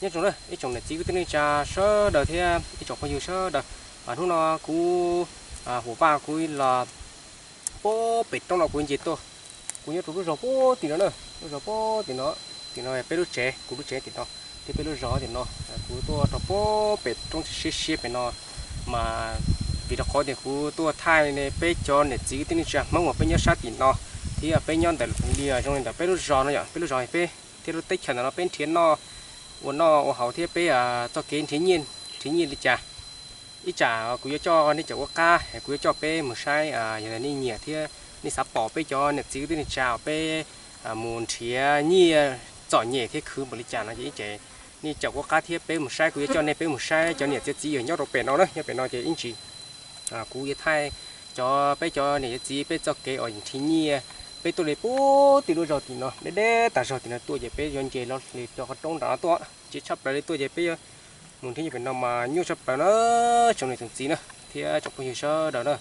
Nyob zoo na ib tsoom niam txiv kwv tij neej tsa sawv daws thiab ib tsoom phooj ywg sawv daws. Hnub no kuv, Huam Vaj, kuv los pem roob no kuv nce tuaj, kuv nyob rau lub zos puag tim no na, lub zos puag tim no, tim no peb lub tsev, kuv lub tsev tim no, thiab peb lub zos tim no, kuv tuaj rau puag pem roob siab siab pem no mas vim rau qhov tias kuv tuaj thaij peb cov niam txiv kwv tij neej tsa Hmoob uas peb nyob sab tim no thiab peb nyob ntawm li zoo li ntawm peb lub zos no yom, peb lub zos peb thiab lub teb chaws ntawm no peb nrhiav noj, ua noj ua haus thiab peb txoj kev nrhiav nyiaj, nrhiav nyiaj li cas. Ib tsam kuv yuav coj nej caum kuab qab, kuv yuav coj peb mus saib, yog nej nyiam thiab nej xav pom peb cov niam txiv kwv tij neej tsa uas peb mus nrhiav nyiaj txom nyem thiab khwv npaum li cas no ces ib tsam nej caum kuab qab thiab peb mus saib, kuv yuav coj nej peb mus saib cov niam txiv txiv uas nyob rau pem no na, nyob pem no ces ib ntsis kuv yuav thaij cov peb cov niam txiv peb txoj kev uas nrhiav nyiaj. Peb tuaj li puag tim lub zos tim no, deb deb tas zog tim no tuaj ces peb yuav nce los li cov qhov roob nram no tuaj, ces tshaj plaws li tuaj ces peb yuav mus nrhiav nyiaj pem no mas nyuaj tshaj plaws na, tsoom niam tsoom txiv na thiab tsoom phooj ywg sawv daws na.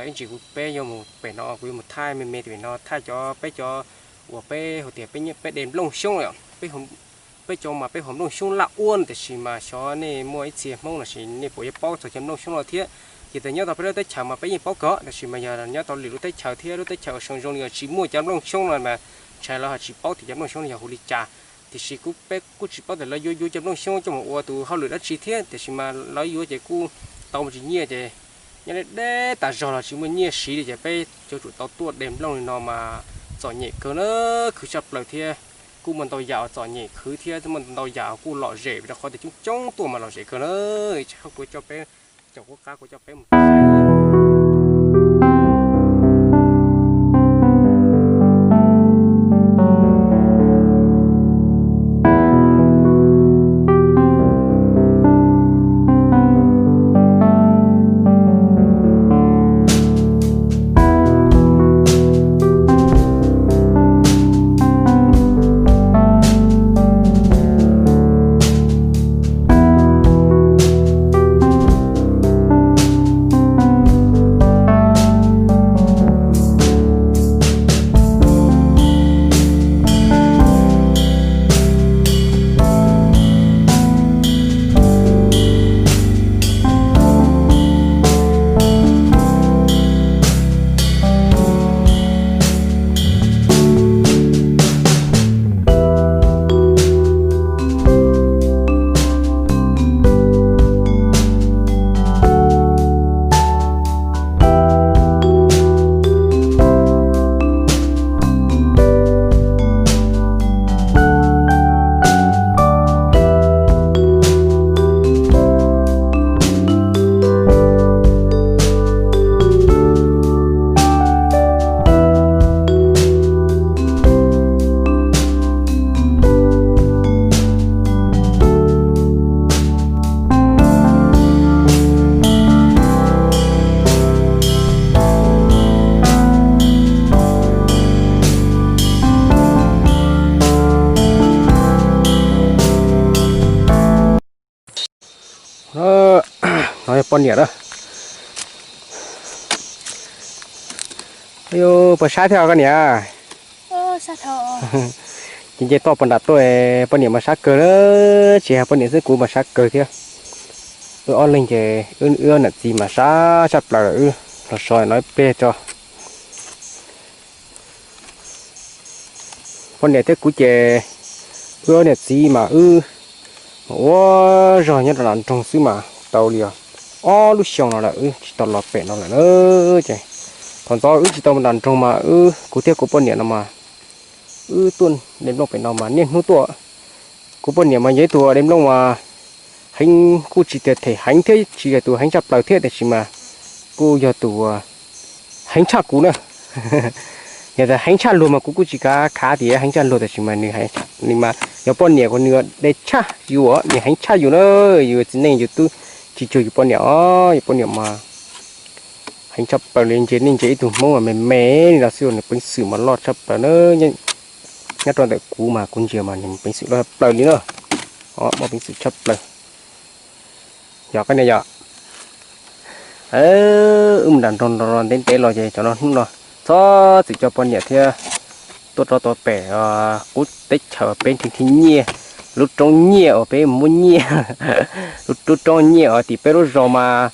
Ib ntsis kuv peb yuav mus pem no, kuv yuav mus thaij me me tim pem no, thaij cov peb cov uas peb hais tias peb de nplooj xyoob yom, peb cov mas peb haus nplooj xyoob laj ua no, tiam sis mas xyov nej muaj ib txhia Hmoob los sis nej puas yuav paub txog cov nplooj xyoob no thiab. Ces tias nyob tau peb lub teb chaws mas peb yeej paub kawg, tiam sis mas yog nyob tau lwm lub teb chaws thiab lub teb chaws uas zoo zoo li uas tsis muaj cov nplooj xyoob no mas ntshai lawv ho tsis paub tias cov nplooj xyoob no yog hu li cas. Tiam sis kuv, peb kuj tsis paub tias lawv yuav yuav cov nplooj xyoob coj mus ua tus hauj lwm dab tsi thiab, tiam sis mas lawv yuav ces kuj tau me ntsis nyiaj ces nyob deb deb tas zog los tsis muaj nyiaj siv li ces peb yuav tsum tau tuaj de nplooj li no mas txom nyem kawg na, khwv tshaj plaws thiab. Kuj muaj ntau yam uas txom nyem khwv thiab muaj ntau yam uas kuj lom zem, vim rau qhov tias coob coob tuaj mas lom zem kawg na. Tsam kuv coj peb, caum kuab qab kuv coj peb mus. No yog poj niam na. Ayu, puas sab thiab koj niam? Ces nce toj puag nram tuaj, poj niam mas sab kawg na, tsis hais poj niam xwb kuv mas sab kawg thiab. Wb ob leeg ces wb niam txiv mas sab tshaj plaws lawm, wb los so no ib pliag tso. Poj niam thiab kuv ces wb ob niam txiv mas wb mus ua zog nyob rau nram nroog xwb mas tau li os ob lub xyoo no lawm wb tsis tau los pem no lawm na. Ces thaum ntxov wb tsis tau mus nram nroog mas wb, kuv thiab kuv poj niam no mas wb tuaj de nplooj pem no mas niaj hnub tuaj. Kuv poj niam mas yog ib tug de nplooj mas heev, kuj tsis tias them heev thiab tsis yog tus heev tshaj plaws thiab, tiam sis mas kuj yog tus heev tshaj kuv na. Yog tias heev tshaj luag mas kuv kuj tsis kav khav tias heev tshaj luag, tiam sis mas nws, nws mas yog poj niam kuv nws de tshaj yus, nws heev tshaj yus na. Yus txiv neej yus twb tsis cuag yus poj niam os, yus poj niam mas heev tshaj plaws li. Ntsia nej ntsia ib tug Hmoob mas me me li no xwb nws peev xwm mas loj tshaj plaws na. Nyob rau ntawm kuv mas kuv ntsia mas nws peev xwm loj tshaj plaws li na. Muaj peev xwm tshaj plaws. Yog koj niam yom. Wb mus nram nroog ntev ntev los ces cov no hnub no txhob txwm coj poj niam thiab tuaj rau tom pem qub teb chaws peb nrhiav nrhiav nyiaj. Lub roob nyiaj uas peb muab nyiaj, lub roob nyiaj uas tim peb lub zos mas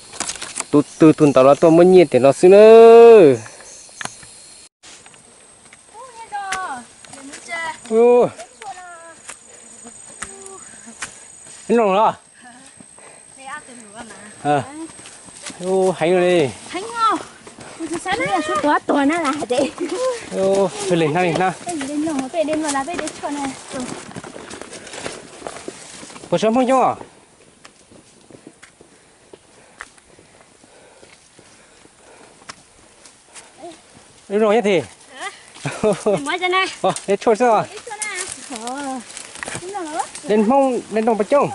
tus twg tus ntawd los tuaj muab nyiaj tiam no xwb nawb. Noj los? Heev li. Li hnab li hnab. Puas sab Hmoob coob os? Zoo thiab Thim. Dej tshuaj xwb os. Dej Hmoob dej nplooj puas coob?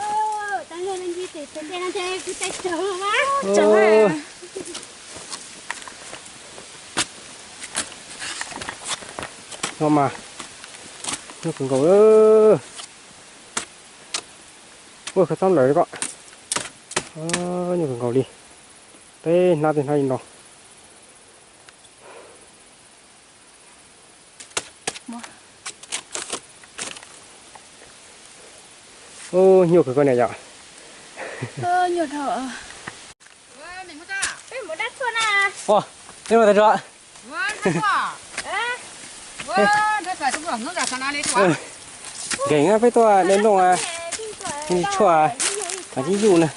No mas nyuaj kawg nkaus. Ua khawv txob lawm ko. Nyuaj kawg nkaus li. Tej hnab tej hnab li no. Ub, nyuaj kawg koj niam yom. Ua, nej ua tag tso. Nkeeg peb tuaj de nplooj, tshuaj, mas tib yuj na.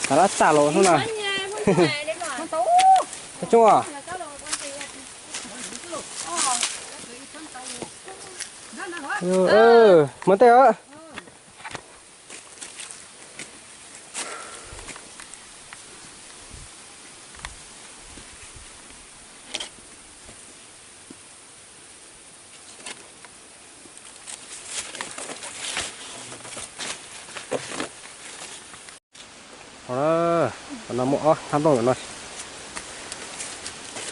Xav lab txaj los hnub no. Coob os. Muab tej os. Qhov no muaj ob hnab nplooj no.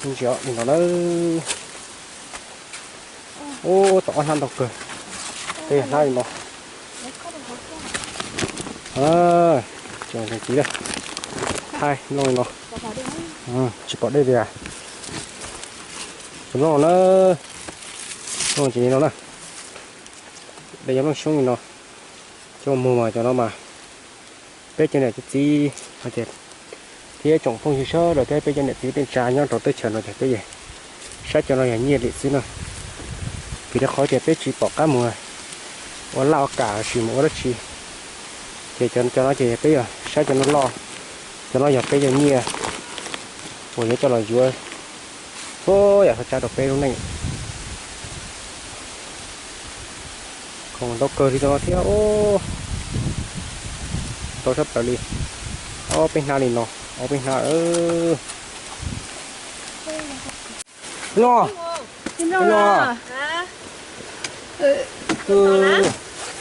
Ntsia li no na. Ub, tau ob hnab ntau kawg. Tej hnab li no. Tsis ntxiv lawm. Thaij nplooj li no. Tsis pom dej tiag. Cov nplooj no na. Nplooj tsis li no na. Dej cov nplooj xyoob li no. Cov muag mas cov no mas peb cov niam cov txiv hais tias, thiab tsoom phooj ywg sawv daws thiab peb cov niam txiv tej tsa nyob rau teb chaws no ces peb saib cov no yog nyiaj li xwb no. Vim rau qhov tias peb tsis pom qab mus ua laj ua kam los sis mus ua dab tsi, ces cov no ces peb yog saib cov no loj, cov no yog peb cov nyiaj uas yuav coj los yuav, yam xav tsa rau peb lub neej. Khoom ntau kawg li rau no thiab. Tau sab plaws li. Ob peb hnab li no, ob peb hnab. No, no.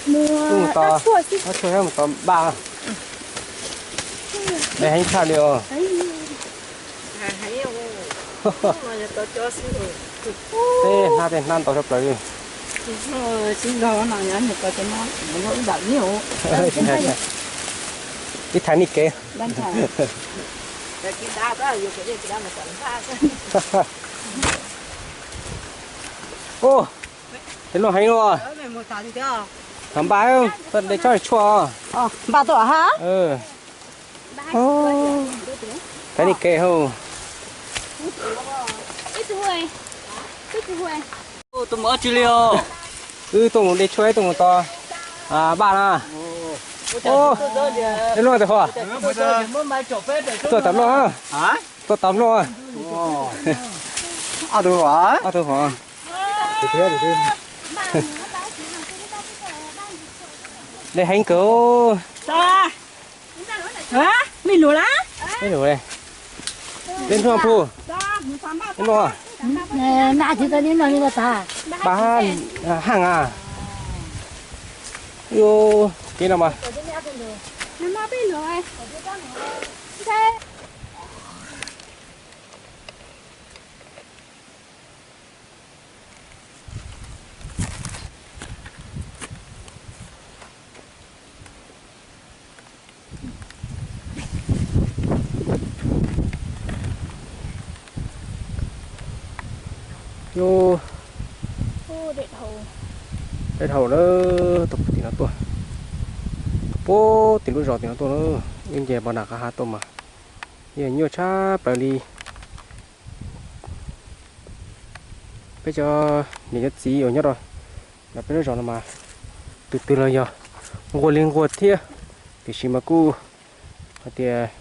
Mus tos, mus tos npaj. Dej heev tshaj li os. Tej hnab tej hnab ntau sab plaws li. Ib thaiv nej kev. Ub, tej no heev luaj. Npaj, tuaj de tsob tshuaj. Npaj tuaj ha. Thaiv nej kev hauj. Tuaj mus dab tsi li os? Wb tuaj mus de tshuaj, tuaj mus tos npaj na. Ub, tej no tes hov. Tuaj tau nplooj, tuaj tau nplooj. Ob tug hov. Dej heev kawg. Mej lug le, dej nplooj puj, dej nplooj. Npaj haaj a. Kev no mas. Yus, dej dhau. Peb dhau na, tuaj puag tim no tuaj, tuaj puag tim lub zos tim no tuaj na, wb nce npoo nram qab hav tuaj mas yeej nyuaj tshaj plaws li. Peb cov niam cov txiv uas nyob rau peb lub zos no mas tus twg los yog nquag li nquag thiab, tiam sis mas kuj hais tias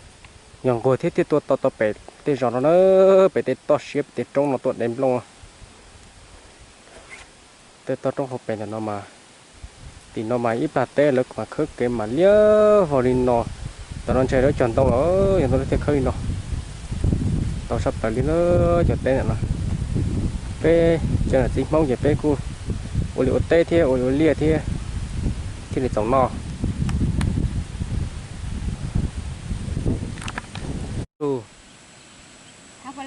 yog nquag thiab thiaj tuaj tau tau pem tej zos no na, pem tej toj siab pem tej roob no tuaj de nplooj. Tej toj roob hauv pes ntawm no mas, tim no mas ib plag teb lawv mas khawb kev mas liab vog li no. Tam no ntshai lawv cog ntoo los yog ntoo lawv thiaj khawb li no. Tau sab plaws li na, cov teb ntawm no. Peb cov niam txiv Hmoob ces peb kuj ua li ua teb thiab ua li ua liaj thiab, thiaj li txaus noj. Haj pom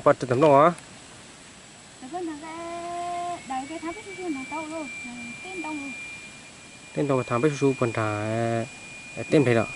rau tus nplooj os. Tej ntoo thav peb su su puag nrag tej nplej los.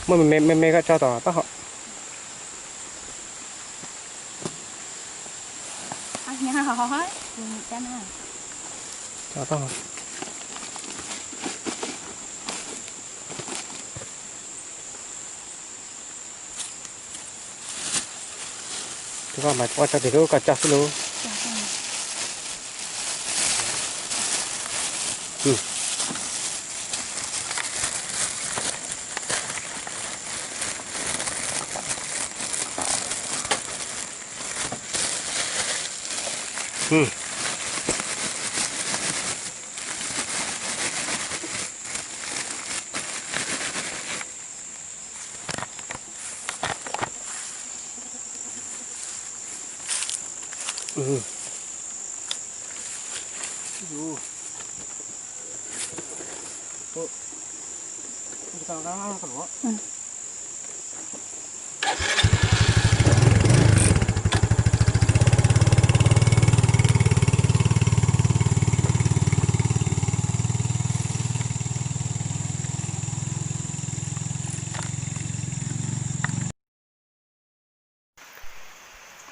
Muaj me me koj tso tom taub hau. Tus koj mas ua tso tim lub koj tso xwb lub.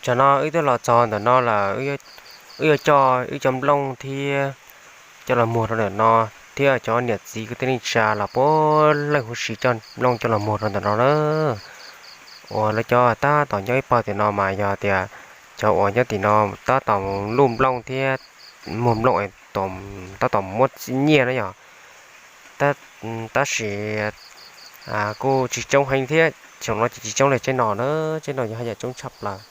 Tsam no wb twb los txog ntawm no lawm, wb yuav coj wb cov nplooj thiab coj los muag rau ntawm no, thiab cov niam txiv kwv tij neej tsa los puav leej huv si coj nplooj coj los muag rau ntawm no na. Uas lawv cov tab tom nyob ib pawg tim no mas yog tias cov uas nyob tim no tab tom luj nplooj thiab muag nplooj, tab tom muab nyiaj na yog. Tab sis kuj tsis coob heev thiab, xyoo no ces tsis coob li tsaib no na, tsaib no yog haj yam coob tshaj plaws.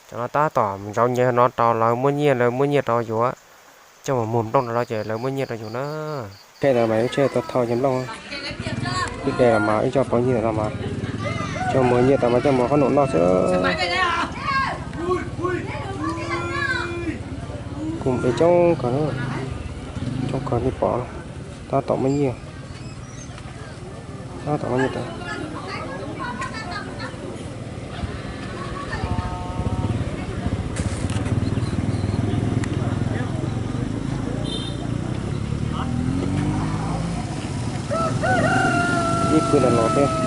Cov no tab tom ntsaum nyiaj no rau lawv muab nyiaj, lawv muab nyiaj rau yus, coj mus muag nplooj rau lawv ces lawv muab nyiaj rau yus na. Ib de los mas wb coj pauv nyiaj no mas, coj mus nyiaj tau mas coj mus qhob noom noj xwb. Kuj coob kawg, coob kawg li pom, tab tom muab nyiaj, tab tom muab nyiaj tau. Ib pwg los los thiab.